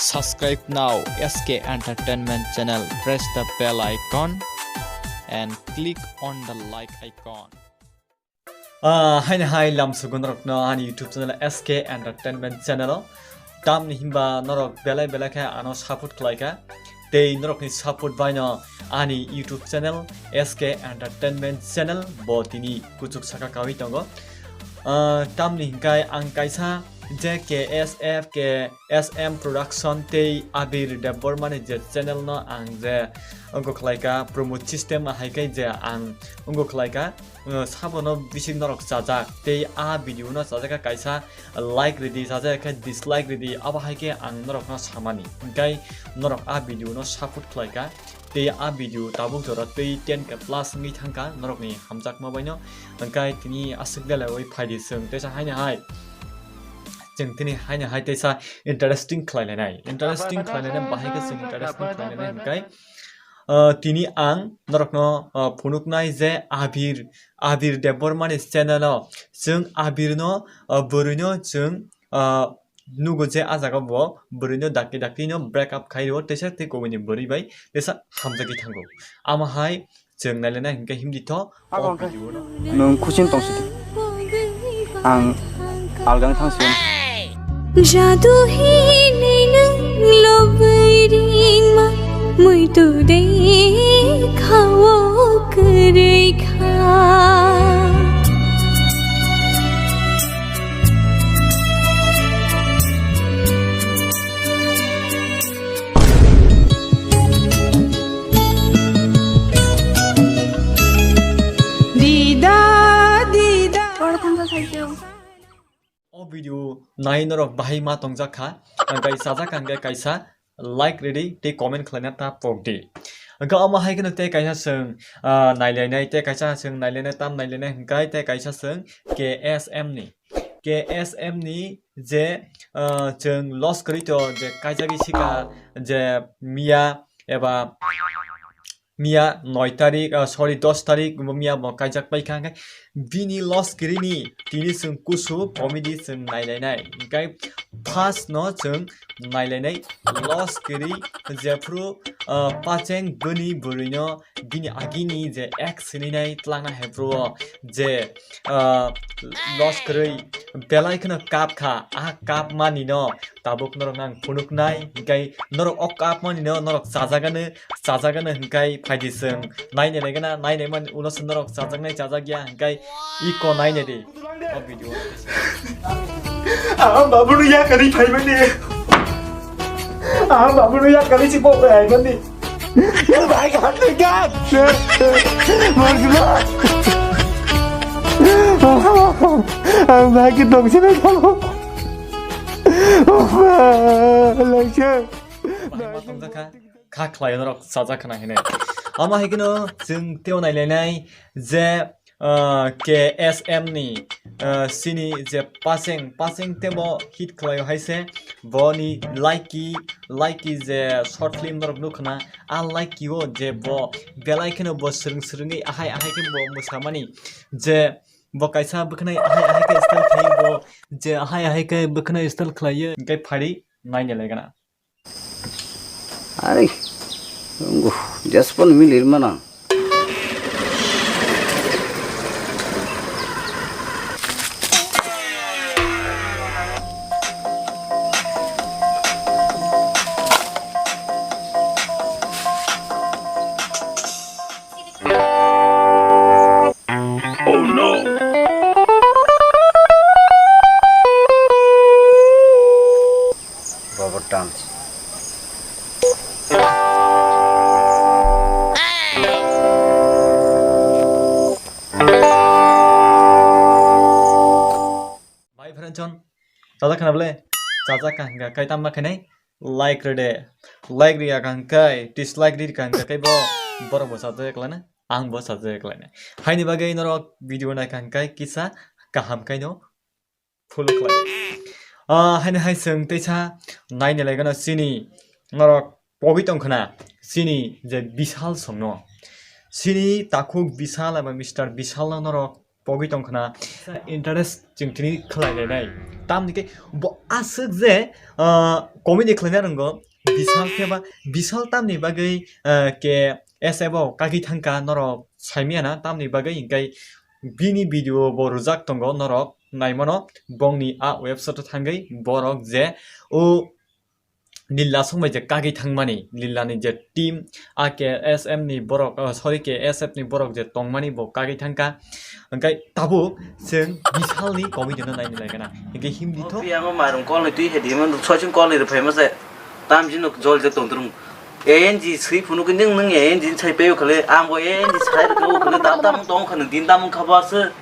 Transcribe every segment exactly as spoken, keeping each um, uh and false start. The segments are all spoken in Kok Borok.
Subscribe now S K Entertainment channel. Press the bell icon and click on the like icon. Ah, haini hai lam sugo norokno ani YouTube channel S K Entertainment channel o. Tamni hinba norok belai belai khe ano support khlai kha. Tei norokni support baino ani YouTube channel S K Entertainment channel bo tini kuchuk saka kawi tongo. Ah, tamni hinkai ang kaisa J K S F K S M Production tei Abir Debbarma ni je channel no ang je wngkha khlai kha promote system hai khe je ang wngkha khlai kha. Uh, sabono bising norok chajak tei a video no chajak kha kaisa like ridi, chajak khe dislike ridi, abo hai khe ang norok no samani, hingkai norok a video no support khlai kha tei a video tabuk jora tei ten K plus wngwi thangkha norok ni hamjakma bai no, hingkai tini aswk belai oi phaidi chwng teisa haini hai chwng tini haini hai teisa interesting khlai lainai, interesting khlai lainai bahai khe chwng interesting khlai lainai hingkai. Uh, tini ang norokno, uh, phunuknai je Abir, Abir Debbarma ni channel o chwng Abir no, uh, bwrwi no chwng, uh, nugo je a jaga bo bwrwi no dakti dakti no break up khai rio teisa tei kubuni bwrwi bai teisa hamjagwi thango. Amo hai chwng nailaina hinkhe himdi tho o video no. Nwng khuchini tong sidi. Ang algang thang sini. Jadu hinwi nwng lobwi ringma muitu de khawo kwrwi kha. Dida, dida. O video nai norok bahai ma tongjak kha, hingkai chajak hingke kaisa like ridi tei comment khlaina ta pok di. Hingke omo hai kheno tei kaisa chwng, ah, nailainai tei kaisa chwng nailainai tam nailainai hingkai tei kaisa chwng K S M ni. K S M ni je, ah, chwng loss kwrwi to je kaijagwi sika je miya eba miya noi tarik, ah, sorry, dos tarik bo miya bo kaijak paikha, hingke bini loss kwrwini tini chwng kusu comedy chwng nailainai, hingke first no chwng nailainai loss kwrwi jephru, ah, pacheng bwni bwrwino bini agini je ex hinwi nai twlangna hai phuru o je, ah, loss kwrwi belai kheno kap kha, a kap mani no tabuk norok nang phunuknai, hingke norok o kap mani no norok chajagano, chajagano hingke phaidi chwng nainai laigana, nainai mani ulo se norok chajaknai chajakya hingke iko nainai di o video. Ah, babu no ya kari phai mani. Ah, babu no ya kari si bo phai mani. Bhai, God, God. Marjula. Ang bhai ke tong sini kamu. Langsung. Bahai ma tongjakha, kha khlai norok chajak khna hinwi. Ama hai kheno chwng teo nailainai je, ah, K S M ni, ah, sini je pacheng, pacheng tebo hit khlaio hai se, boni Laiki, Laiki je short film norok nukhna, a Laiki o je bo belai kheno bo swrwng swrwngwi ahai ahai khe bo mwsamani je bo kaisa bwkhnai ahai ahai khe style khlai bo je ahai ahai khe bwkhnai style khlaiyo hingke phari nainai laigana. Ari, wngkha, just phone milir mana. Oh no! Rubber dance. Bhai friend chon, chajak khana bole? Chajak kha hingka kai tamma khainai? Like rede. Like riya kha hingkai, dislike ri kha hingkai bo borok bo chajak laina, ang bo chajak laina. Haini bagwi norok video nai kha hingkai kisa kaham kaino follow khlai. Ah, haini hai chwng teisa naini laigano chini norok pogwi tong khna chini je Bishal songno. Chini takhuk Bishal eba Mister Bishal no norok pogwi tongkhna, interest chwng tini khlai lainai. Tamni khe bo aswk je, ah, comedy khlaina rwngo, Bishal khe ba, Bishal tamni bagwi, ah, K S F o kagwi thangkha norok saimanya na, tamni bagwi hinkhe bini video bo rwjak tongo, norok naimano bongni a website o thangwi borok je o Lila songbai je kagwi thangmani, Lila ni je team, a K S M ni borok, oh, sorry, K S F ni borok je tongmani bo kagwi thangkha. Hwnkhe tabuk chwng Bishal ni comedy no naini lai gana. Hwnkhe himdi tho. Piyama marung call ni twi hedi man soichung call ni rwphaima se. Tamjino jol je tongdrung. A N G swi phunukgwi nwng, nwng A N G sai peyo khale, ang bo A N G sai rwkha o khale, dam dam tong kha nwng, din dam wngkha bo aswk.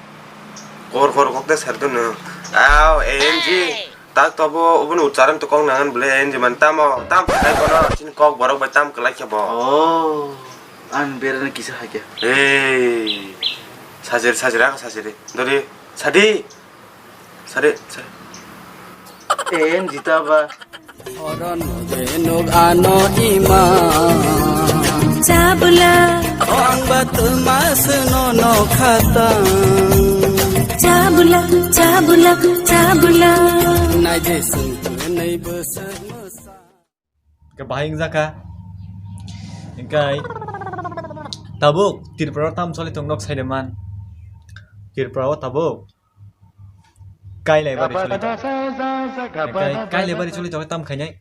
Kor kor kok de sar dun nwng. Aw, A N G. Tak tobo obono ucharon to kok nangan bole, A N G man tamo, tam khlai bono, chini kok borok bai tam kwlai khe bo. Oh, ang berana kisa hai khe. Ei, sajir, sajir, ang sajir. Dori, sadi. Sare, sare. En jita ba. Horon je nog ano ima. Chabla. Ang bat mas no no khata. Chabla, chabla, chabla. Nai je sung nai basa. Hwnkhe bahai wngjakha. Hwnkhe tabuk Tripura o tam choli tong nok saide man. Tripura o tabuk Kailaibari choli tong. Hwnkhe Kailaibari choli tong tam khainai.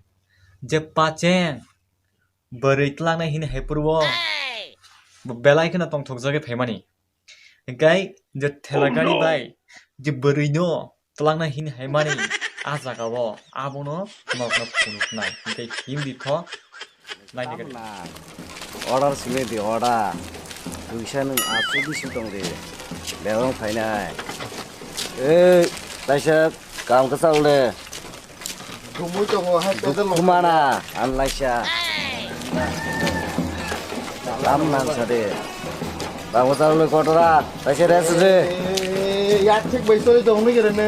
Je pacheng bwrwi twlangnai hini hai purwo. Bo belai kheno tongthokjagwi phaimani. Hwnkhe je thela gari bai je bwrwino twlangna hini hai mani a jaga o abono norokno phunuknai. Hwnkhe himdi tho naini gari. Order simi di order. Twisa nwng achu bisi tong di. Belong phainai. Ei, taisa kam kwchak le. Khumui tongo, hai pedal. Khumana, anlaisa. Lam nang sade. Bango charlo kotora, taise rest de. Eh, ya thik bai soi tong ni gere ne.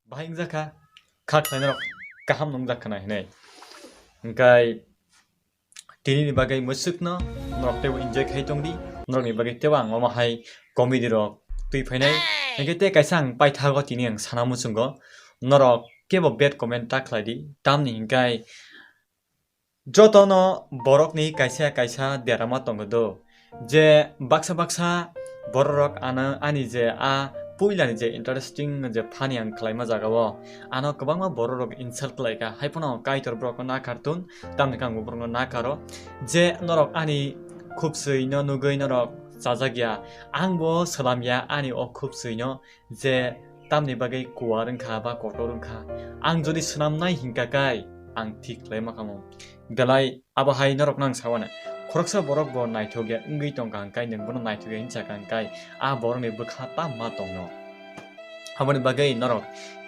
Bahai wngjakha, kha khlainai rok kaham nungjak khna hinwi. Hwnkhe tini ni bagwi mwswkno norok teibo enjoy khai tongdi, norokni bagwi teibo ang omo hai comedy rok twi phainai. Hwnkhe tei kaisa ang paithago tini ang sana muchungo, norok kebo bad comment ta khlaidi, tamni hwnkhe jotono borokni kaisa kaisa derama tongo do. Je baksa baksa bororok ano ani je a puilani je interesting je funny ang khlaima jagao ano kwbangma bororok insult khlaikha, haiphano Kaitor borokno nakhartun, tamni khe ang bo borokno nakharo. Je norok ani khubswino nugwi norok chajakya, ang bo swlamya ani o khubswino je tamni bagwi kuar wngkha ba kotor wngkha. Ang jodi swnamnai hinkha kai ang thik khlai ma kamo. Belai abo hai norokno ang sawana. Khoroksa borok bo naithokya wngwi tongkha hwnkhe nwng bono naithokya hinsa kha hwnkhe a borokni bwkha tamo ma tongno. Aboni bagwi norok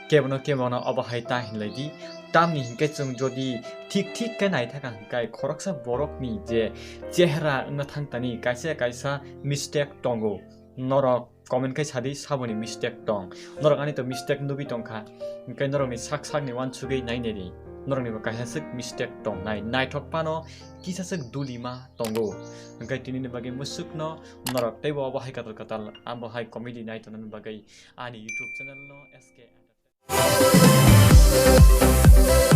kebono kebono obo hai ta hinlai di. Tamni hinkhe chwng jodi thik thik khe naithaka hwnkhe khoroksa borokni je chehra wngna thangtani kaisa kaisa mistake tongo. Norok comment khai sadi saboni mistake tong. Norok ani to mistake nugwi tongkha. Hwnkhe norokni sak sakni uansugwi nainai di. Norokni bo kaisa swk mistake tongnai. Naithok phano kisa swk dulima tongo. Hwnkhe tinini bagwi mwswkno norok teibo obo hai katal katal abo hai comedy nai tongnani bagwi ani YouTube channel no S K Entertainment